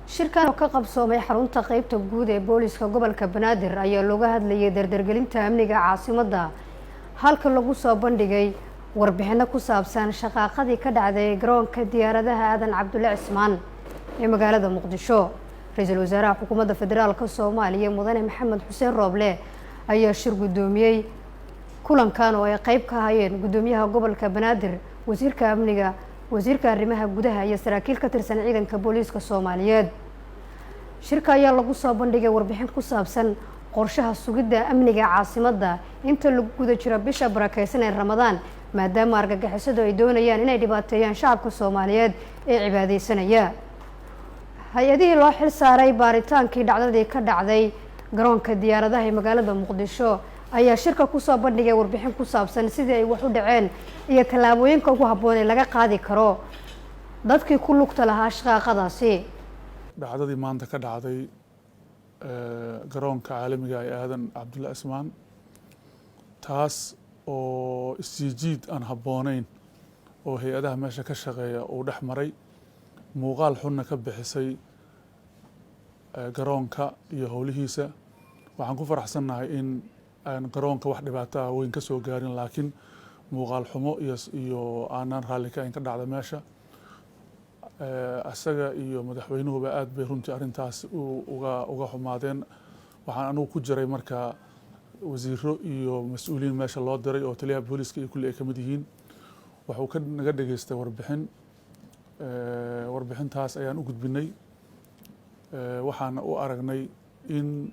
Shirkan oo ka qabsoomay xarunta qeybta guud ee booliska gobolka Banaadir ayaa looga hadlayay dardargelinta amniga caasimadda, halka lagu soo bandhigay warbixino ku saabsan shaqaaqadii ka dhacday garoonka diyaaradaha Aadan Cabdulle Cismaan ee magaalada Muqdisho. Ra-iisul wasaaraha Xukuumadda Federaalka Soomaaliya, Mudane Maxamed Xuseen Rooble, ayaa shir guddoomiyey kulankan oo ay qeyb ka hayeen guddoomiyaha gobolka Banaadir, wasiirka amniga, wasiirka arrimaha gudaha iyo saraakiil ka tirsan ciidanka booliiska Soomaaliyeed. Shirka ayaa lagu soo bandhigay warbixin ku saabsan qorshaha sugidda amniga caasimadda inta lagu guda jiro bisha barakeysan ee Ramadaan, maadaama argagixisadu ay doonayaan inay dhibaateeyaan shacabka Soomaaliyeed ee cibaadeysanaya. Hay-adihii loo xil saaray baaritaankii dhacdadii ka dhacday garoonka diyaaradaha ee magaalada Muqdisho ayaa shirka kusoo bandhigay warbixin ku saabsan sidii ay wax u dhaceen iyo tallaabooyinka ugu habboon ee laga qaadi karo dadkii ku lugta lahaa shaqaaqadaasi. Dhacdadii maanta ka dhacday garoonka caalamiga ee Aadan Cabdulle Cismaan, taas oo isjiijiid aan habbooneyn oo hay-adaha meesha ka shaqeeya uu dhex maray, muuqaal xunna ka bixisay garoonka iyo howlihiisa. Waxaan ku faraxsannahay in aan garoonka wax dhibaato ah weyn ka soo gaarin, laakiin muuqaal xumo iyo aanan raalli ka ahayn ka dhacda meesha. Isaga iyo madaxweynuhuba aad bay runtii arrintaas uga xumaadeen. Waxaan anugu ku jiray marka wasiiro iyo mas-uuliyiin meesha loo diray oo taliyaha booliska iyo kulli ay ka mid yihiin. Wuxuu ka naga dhageystay warbixin. Warbixintaas ayaan u gudbinay. Waxaana u aragnay in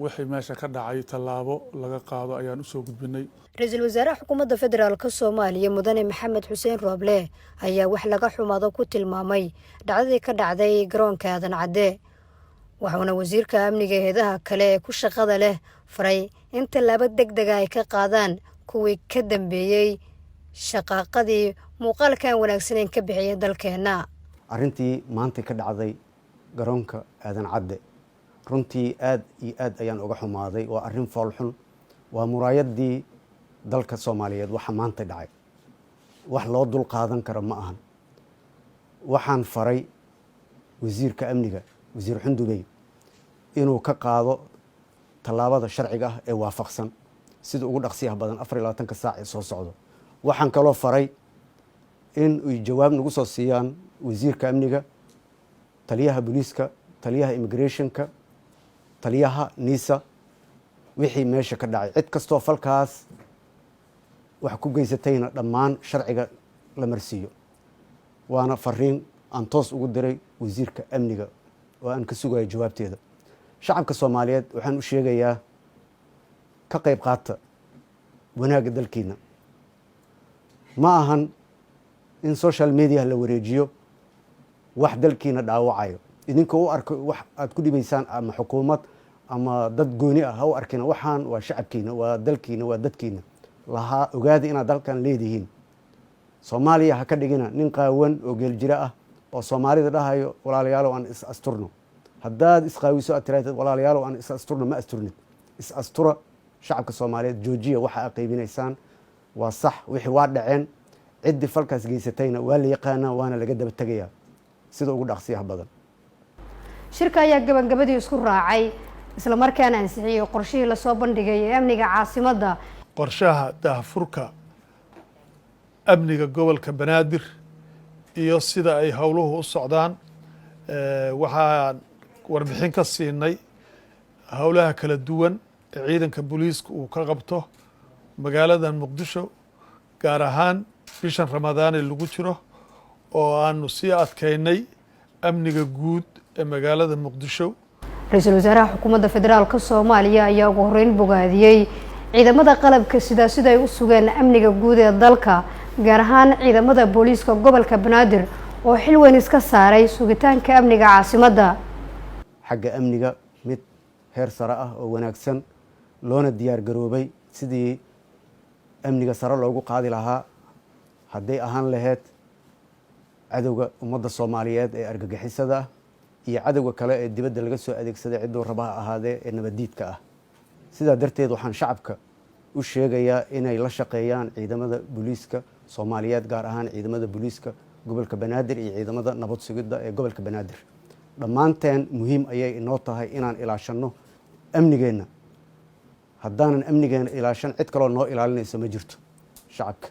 wixii meesha ka dhacay tallaabo laga qaado ayaan usoo gudbinay. Ra-iisul wasaaraha Xukuumadda Federaalka Soomaaliya, Mudane Maxamed Xuseen Rooble, ayaa wax laga xumaado ku tilmaamay dhacdadii ka dhacday garoonka Aadan Cadde, waxauna wasiirka amniga hay-adaha kale ee ku shaqada leh faray in tallaabo deg dega ay ka qaadaan kuwii ka dambeeyey shaqaaqadii muuqaalkan wanaagsaneyn ka bixiyay dalkeenna. Arrintii maanta ka dhacday garoonka Aadan Cadde runtii aad iyo aad ayaan uga xumaaday. Waa arrin foolxun, waa muraayadii dalka Soomaaliyeed. Waxa maanta dhacay wax loo dul qaadan karo ma ahan. Waxaan faray wasiirka amniga, Wasiir Xundubey, inuu ka qaado tallaabada sharciga ah ee waafaqsan sida ugu dhaqsiyaha badan 24-ka saac ee soo socdo. Waxaan kaloo faray in ay jawaab nagu soo siiyaan wasiirka amniga, taliyaha booliiska, taliyaha immigrationka, taliyaha NISA wixii meesha ka dhacay. Cid kastoo falkaas wax ku geysatayna dhammaan sharciga la marsiiyo. Waana fariin aan toos ugu diray wasiirka amniga oo aan ka sugayo jawaabteeda. Shacabka Soomaaliyeed waxaan u sheegayaa: ka qayb qaata wanaagga dalkiina. Ma ahan in social media la wareejiyo wax dalkiina dhaawacayo. Idinkoo u arko wax aad ku dhibaysaan ama xukuumad ama dad gooni ah, ha u arkina. Waxaan waa shacabkiina, waa dalkiina, waa dadkiina lahaa. Ogaada inaad dalkan leedihiin. Soomaaliya ha ka dhigina nin qaawan oo geeljiro ah oo Soomaalida dhahayo, "Walaalayaalow, aan is asturno." Haddaad isqaawiso aad tirahdid, "Walaalayaalow, aan is asturno," ma asturnid. Is astura, shacabka Soomaaliyeed. Joojiya waxa aad qaybinaysaan. Waa sax, wixii waa dhaceen. Ciddii falkaas geysatayna waa la yaqaanaa, waana laga daba tegayaa sida ugu dhaqsiyaha badan. Shirka ayaa gabagabadii isku raacay islamarkaana ansixiyey qorshihii lasoo bandhigay ee amniga caasimadda. Qorshaha daahfurka amniga gobolka Banaadir iyo sida ay howluhu u socdaan, waxaan warbixin ka siinay howlaha kala duwan ee ciidanka booliiska uu ka qabto magaalada Muqdisho, gaar ahaan bishan Ramadaane lagu jiro oo aanu sii adkeynay amniga guud ee magaalada Muqdisho. Ra-iisul wasaaraha Xukuumadda Federaalka Soomaaliya ayaa ugu horeyn bogaadiyey ciidamada qalabka sida ay u sugeen amniga guud ee dalka, gaar ahaan ciidamada booliiska gobolka Banaadir oo xil weyn iska saaray sugitaanka amniga caasimadda. Xagga amniga mid heer sare ah oo wanaagsan loona diyaar garoobay sidii amniga sare loogu qaadi lahaa, hadday ahaan lahayd cadowga ummadda Soomaaliyeed ee argagixisada ah iyo cadowga kale ee dibadda laga soo adeegsaday, cidduu rabaha ahaadee, ee nabaddiidka ah. Sidaa darteed waxaan shacabka u sheegayaa inay la shaqeeyaan ciidamada booliiska Soomaaliyeed, gaar ahaan ciidamada booliiska Gobolka Banaadir iyo ciidamada nabad sugidda ee gobolka Banaadir. Dhammaanteen muhiim ayay inoo tahay inaan ilaashanno amnigeenna. Haddaanan amnigeena ilaashan, cid kaloo noo ilaalinaysa ma jirto. Shacabka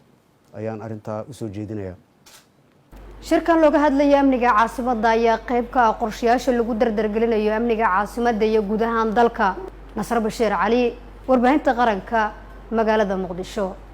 ayaan arrintaa usoo jeedinayaa. Shirkan looga hadlaya amniga caasimadda ayaa qeyb ka ah qorshayaasha lagu dardargelinayo amniga caasimadda iyo guud ahaan dalka. Nasr Bashiir Cali, Warbaahinta Qaranka, magaalada Muqdisho.